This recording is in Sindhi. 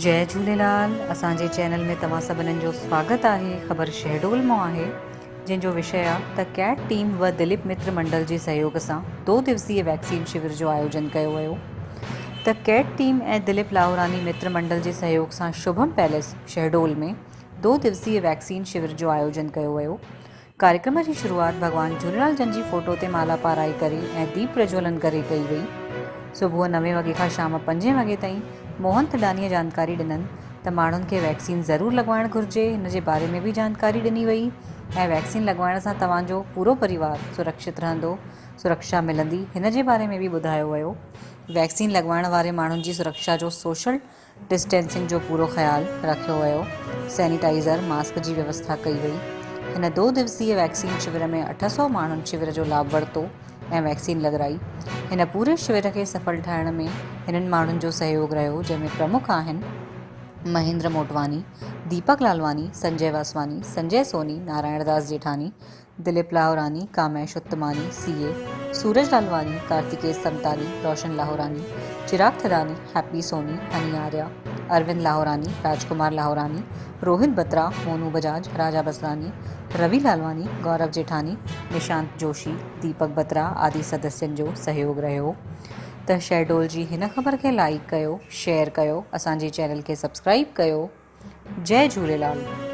جئي جهوليلال اسان جي چينل ۾ توهان سڀنن جو سواگت آهي خبر شهڊول مان آهي جنهن جو وشي آ ته ڪيٽ ٽيم و دليپ متر منڊل جي سهيوگ سان دو دوسيه ويڪسين شور جو آيوجن ڪيو ويو ته ڪيٽ ٽيم ۽ دليپ لاهوراني متر منڊل جي سهيوگ سان شڀم پيلس شهڊول ۾ دو دوسيه ويڪسين شور جو آيوجن ڪيو ويو ڪاريڪرم جي شروعات ڀڳوان جهوليلال جن جي فوٽو تي مالا پارائي ڪري ۽ ديپ پرجولن ڪري ڪئي وئي. صبح نوين وڳي کان شام پنجين وڳي تائين موهن ٿڏانيء جانڪاري ڏنن ته ماڻهن کي ويڪسين ضرور لڳوائڻ گهرجي هن جي باري ۾ به جانڪاري ڏني وئي ۽ ويڪسين لڳوائڻ سان توهان جو پورو پريوار سرڪشت رهندو سرڪشا ملندي هن جي باري ۾ به ٻڌايو ويو. ويڪسين لڳوائڻ واري ماڻهن جي سرڪشا جو سوشل ڊسٽينسنگ جو پورو خيال رکيو ويو، سينيٽائيزر، ماسڪ جي ويوسٿا ڪئي وئي. هن دو دوسيه ويڪسين شور ۾ 800 ماڻهن شور جو لاڀ ورتو ۽ ويڪسين لڳرائي. هن پوري شور کي سڦل ٺاهڻ ۾ هنن ماڻهن جو سهيوگ رهيو جنهن ۾ پرمک آهن، مهيندر موٽواني، ديپڪ لالواني، سنجي واسواني، سنجي سوني، نارائڻ داس جيٺاني، دليپ لاهوراني، ڪاميش اتماني، سي اي، سورج لالواني، ڪارتيڪيش سمتاني، روشن لاهوراني، چراغ ٿڌاني، هيپي سوني، هني آريا، اروند لاهوراني، راجڪمار لاهوراني، روهت بترا، مونو بجاج، راجا بسراني، روي لالواني، گورو جيٺاني، نشانت جوشي، ديپڪ بترا آدي سدسين جو سهيوگ رهيو ته شهڊول جي هن خبر کي لائيڪ ڪيو، شيئر ڪيو، اسان جي چينل کي سبسڪرائيب ڪيو. جئي جهوليلال.